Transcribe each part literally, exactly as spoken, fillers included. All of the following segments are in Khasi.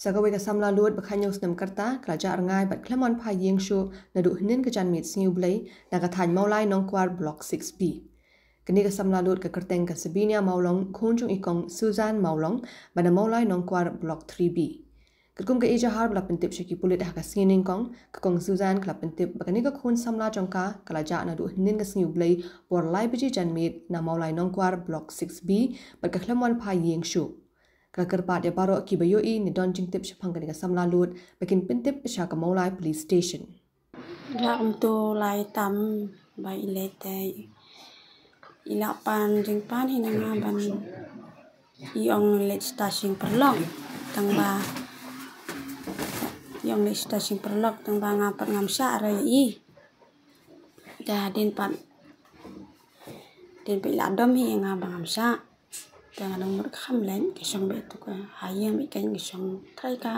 Sa kawei ka samla lud ba khathynñiew snem ka rta ka la jah rngai bad khlem wan phai ïing shuh naduh hynnin ka janmiet sngi U Blei na ka thaiñ Mawlai Nongkwar Block six B. Kane ka samla lud ka kyrteng ka Sabinia Mawlong, khun jong i Kong Susan Mawlong, ba na Mawlai Nongkwar Block three B. Katkum ka ijahar ba la pyntip sha ki pulit ha ka sngi nyngkong, ka Kong Susan ka la pyntip ba kane ka khun samla jong ka ka la jah naduh hynnin ka sngi U Blei por lai baje janmiet na Mawlai Nongkwar Block six B bad ka khlem wan phai ïing shuh. Ka la kyrpad ïa baroh kiba ïohi ne don jingtip shaphang kane ka samla lud ba kin pyntip sha ka Mawlai Police Station. Dak mtu lai tam ba i leit te i la pan jingpan hi na nga ban i ong leit sta sing paralok tang ba i ong leit sta sing paralok tang ba nga pat ngam shah re i da din pat din pat i la dom hi nga ba ngam shah. Te nga nang mut ka kham leng ka shong beit tu ka ha ïing beit ka shong trai ka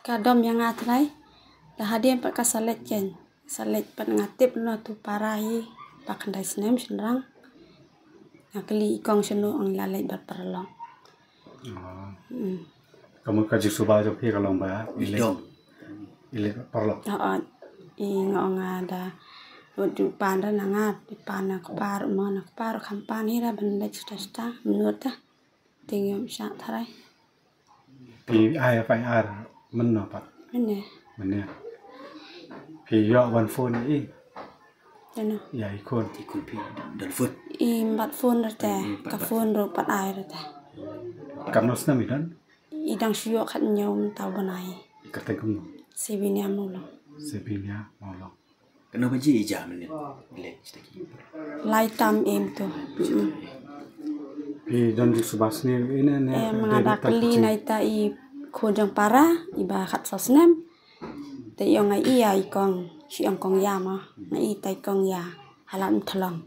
ka dom ïa nga trai. Da hadien pat ka sa leit ken sa leit pat nga tip na tu para hi ba khyndai snem shynrang. Nga kylli i Kong shano ong la leit bad paralok. Ka mut ka jingsuba jong phi ka long ba i leit i leit bad paralok. I nga ong nga da wad ju pan da na nga i pan na kpar ma na kpar kham pan hi da ban leit sta sta mynta. Ting yom sha tharai. Phi ai F I R mynno pat? Mynne. Mynne. Phi ïoh ban phone i? Ïa i khun. I khun phi don phone? I mbat phone rte. Ka phone ruh pat ai rte. Katno snem i don? I dang shu ïoh khathynñiew mynta u bnai. I kyrteng kumno? Sabinia Mawlong. Sabinia Mawlong. Kano ba ji ija mynnin. Lai tam em tu. Phi don jingsuba sniew ine ne. Em nga da kylli na ita i khun jong para i ba khatsaw snem. Te i ong nga i ïa i Kong shi ong Kong ïa ma nga i ta i Kong ïa halam thlong.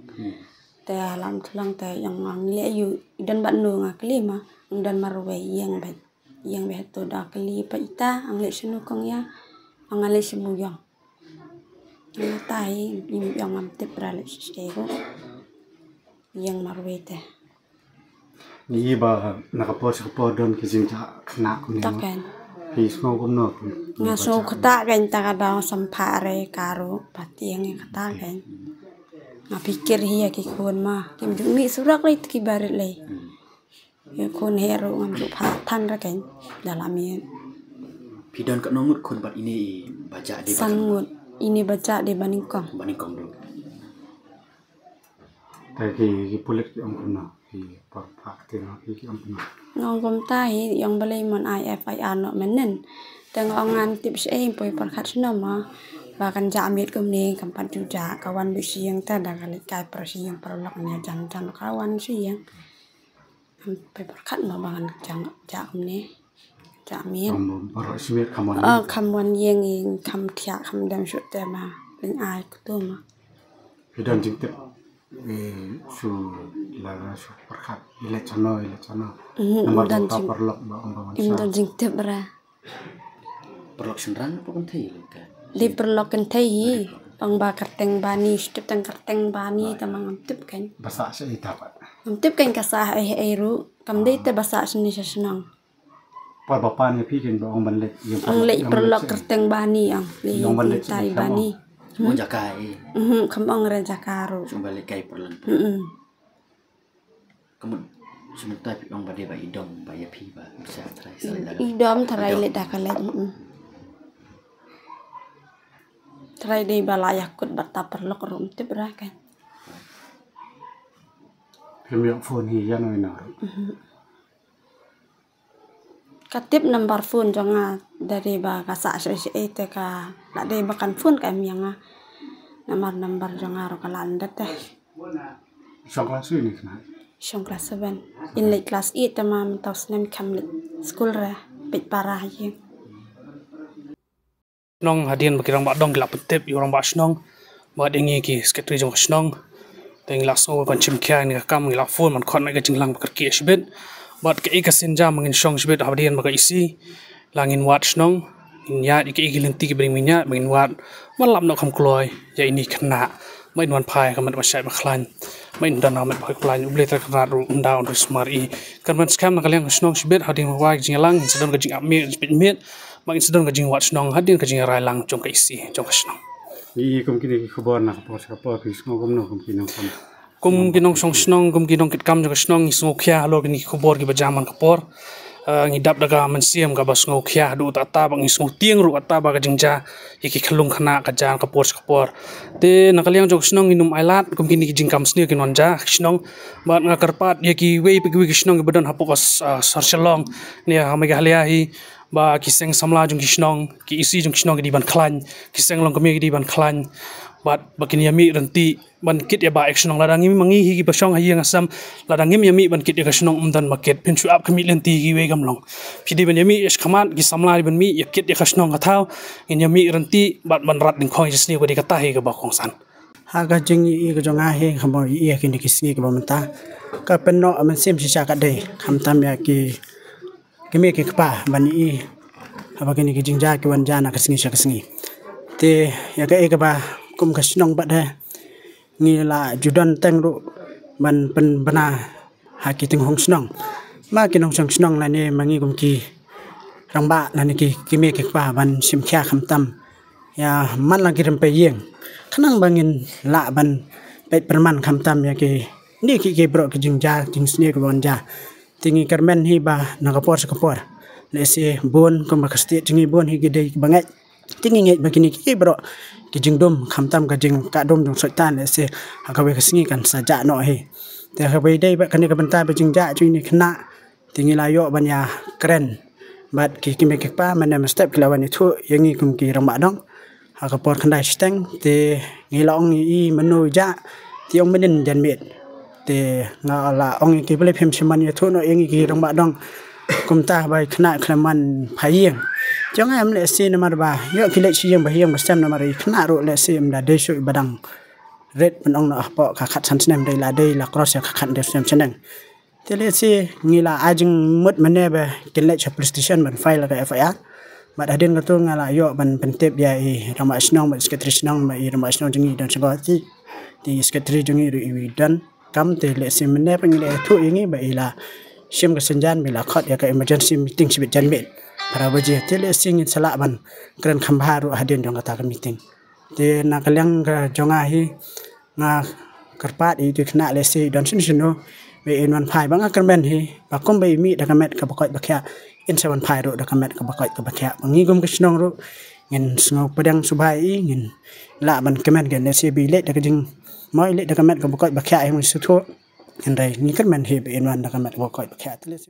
Te halam thlong te i ong nga ngi leh ïu i don bad nu nga kylli ma. Nga don marwei ïeng bad ïeng bad to da kylli pat ita nga leh shano Kong ïa. Nga leh shano ïong. Nga tai im ïong ngam tip ra leh shisha ruh. Ïeng marwei te. Ngi ba na ka por sha ka por don ki jingjah khynnah kumne. Ta kein. Phi sngew kumno? Nga sngew kata kein ta ka dang sampha re ka ruh ba tieng ïa kata kein. Nga pikir hi ïa ki khun ma kim ju mih surak lei ki barit lei. Ïa khun he ruh ngam ju pha than ra kein da la mih. Phi don katno ngut khun bad ine i ba jah dei ba. San ngut. Ine ba jah dei ba nyngkong. Ba nyngkong ruh. Te ki ki pulit ki ong kumno ki por phah te no ki ki ong kumno. Nga ong kumta hi ong balei mon ai F I R noh mynnin. Te nga ong ngan tip shaei poi pyrkhat shano ma ba kan jah miet kumne kam pat ju jah ka wan bishing te da ka leit kai pyrshing paralok ne jan jan ka wan shing. Poi pyrkhat ma ba kan jah jah kumne. Jah miet. Baroh shi miet kham wan. Ah, kham wan ïeng i kham thiah kham dem shuh te ma lyngai kto ma. Phi don jingtip i shu la shu pyrkhat i leit shano i leit shano. Namar ba ta paralok ba ong ba wan. Im don jingtip ra. Paralok shynrang paralok kynthei lem ka. Dei paralok kynthei hi. Ong ba kyrteng Bani, shu tip tang kyrteng Bani ta ma ngam tip kein. Ba sah sha i ta pat. Ngam tip kein ka sah ei ei ruh. Kam dei te ba sah shane sha shnong. Poi ba pan ïa phi kin ba ong ban leit ïa ong leit paralok kyrteng Bani ong leit ïa tai Bani. Mo jaka e. Mhm, kam ong re jaka ro. Sum ba leit kai paralok. Mhm. Kamu sum tai phi ong ba dei ba i dom ba ïa phi ba bisa trai sa da. I dom trai leit da ka leit. Mhm. Trai dei ba la ïa kut ba ta paralok ro tip ra kan. Phim ïoh phone hi ïa no ïa no. Mhm. Ka tip number phone jong nga da dei ba ka sah sha sha te ka la dei ba kan phone ka em ïa nga. Namar number jong nga ruh ka la ndet te. Shong klas wi ni kna. Shong klas seven. In leit klas eight te ma mynta u snem kam leit skul re peit para ha ïing. Shnong hadien ba ki rangbah dong ki la pyntip ïa u rangbah shnong bad ïa ngi ki secretary jong ka shnong. Te ngi la sngew ban shim khia ïa ka kam, ngi la phone ban khot na ka jinglang ba kyrkieh shibit. Bad kaei ka sienjam ba ngin shong shibit hadien ba ka isi la ngin wad shnong, ngin ïaid ïa kaei ki lynti kiba dei ngin ïaid ba ngin wad ban lap noh kham kloi ïa ine i khynnah. Ba in wan phai ka met ba shait ba khlaiñ, ba in don ka met ba khlaiñ, U Blei Trai Kynrad ruh un da un ri sumar i. Kan ban skhem na ka liang ka shnong shibit hadien ba ki jingïalang, ngin sa don ka jingap miet, jingpeit miet, ba ngin sa don ka jingwad shnong hadien ka jingïarai lang jong ka isi jong ka shnong. Ngi kum kine ki khubor na ka por sha ka por, ki sngew kumno kum ki nongshong, kum ki nongshong shnong, kum ki nongkitkam jong ka shnong, ngi sngewkhia halor kine ki khubor kiba jia man ka por. Eh, ngi dap da ka mynsiem kaba sngewkhia haduh katta ba ngi sngewtieng ruh katta ba ka jingjia ïa ki khyllung khynnah ka jia ka por sha ka por. Te na ka liang jong ka shnong ngin ym ailad kum kine ki jingkam sniew kin wan jia ka shnong. Bad nga kyrpad ïa kiwei pa kiwei ki shnong kiba don hapoh ka s-, ah, sor Shillong ne ha Meghalaya hi, ba ki seng samla jong ki shnong, ki isi jong ki shnong ki dei ban khlaiñ, ki seng longkmie ki dei ban khlaiñ. Bad ba kin ïa mih ryntih ban kit ïa ba ïa ka shnong. Lada ngim, ma ngi hi kiba shong ha ïing ha sem, lada ngim ïa mih ban kit ïa ka shnong, ym don ba kit. Phin shu ap khmih lynti kiwei kam long. Phi dei ban ïa mih shakhmat, ki samla dei ban mih ïa kit ïa ka shnong ka thaw. Ngin ïa mih ryntih bad ban rat dyngkhong ïa ka sniew, ka dei kata hi kaba kongsan. Ha ka jingïohi ka jong nga hi, kaba ïohi ha kine ki sngi kiba mynta, ka pynnoh mynsiem shisha ka dei, khamtam ïa ki kmie ki kpa ban ïohi haba kine ki jingjia ki wan jia na ka sngi sha ka sngi. Te ïa kaei kaba kum ka shnong bad ha ngi la ju don teng ruh ban pynbna ha ki tynghong shnong, ma ki nongshong shnong lane ma ngi kum ki rangbah lane ki kmie ki kpa ban shim khia khamtam ïa man la ki rympei ïing, khnang ba ngin lah ban peit pyrman khamtam ïa kine ki, ki baroh ki jingjia jingsniew kiba wan jia. Te ngi kyrmen hi ba na ka por sha ka por, lehse bun kumba ka state jong ngi bun hi ki dei kiba ngeit. Te ngi ngeit ba kine ki baroh ki jingdum, khamtam ka jingkah dum jong Soitan, lehse ha kawei ka sngi kan sa jah noh hi. Te ha kaba ïadei bad kane ka bynta ba jingjia jong kine ki khynnah, te ngi la ïoh ban ïakren bad ki kmie ki kpa, mynne mynstep ki la wan ïathuh ïa ngi kum ki rangbah dong ha ka por khyndai shiteng. Te ngi la ong ïa i mynno i jah, te i ong mynnin janmiet. Te nga la ong ïa ki, balei phim shim ban ïathuh noh ïa ngi ki rangbah dong kumta ba i khynnah khlem wan phai ïing. Te i ong em, lehse namar ba ïoh ki leit sha ïing ba ha ïing ba sem, namar i khynnah ruh lehse ym da dei shuh iba dang rit, ban ong noh hapoh ka khatsan snem, dei la dei la cross ïa ka khathynriew snem shaneng. Te lehse ngi la ai jingmut mynne ba kin leit sha police station ban file ka F I R. Bad hadien kata nga la ïoh ban pyntip ïa i rangbah shnong bad i secretary shnong, ba i rangbah shnong jong ngi i don sha Guwahati, te i secretary jong ngi ruh i don kam. Te lehse mynne pat ngi la ïathuh ïa ngi ba i la shim ka sienjam ba i la khot ïa ka emergency meeting shibit janmiet phra baje. Te lehse ngin sa lah ban kren kham bha ruh hadien jong kata ka meeting. Te na ka liang ka jong nga hi, nga kyrpad ïa i khynnah, lehse i don shano shano, ba in wan phai, ba nga kyrmen hi ba kumba i mih da ka met kaba koit ba khiah, in sa wan phai ruh da ka met kaba koit kaba khiah. Ba ngi kum ka shnong ruh ngin sngew pdiang sngewbha ïa i, ngin lah ban kmen, lehse ba i leit da ka jing, mo i leit da ka met kaba koit ba khiah, i ym sngewthuh. Hynrei ngi kyrmen hi ba in wan da ka met kaba koit ba khiah. Te lehse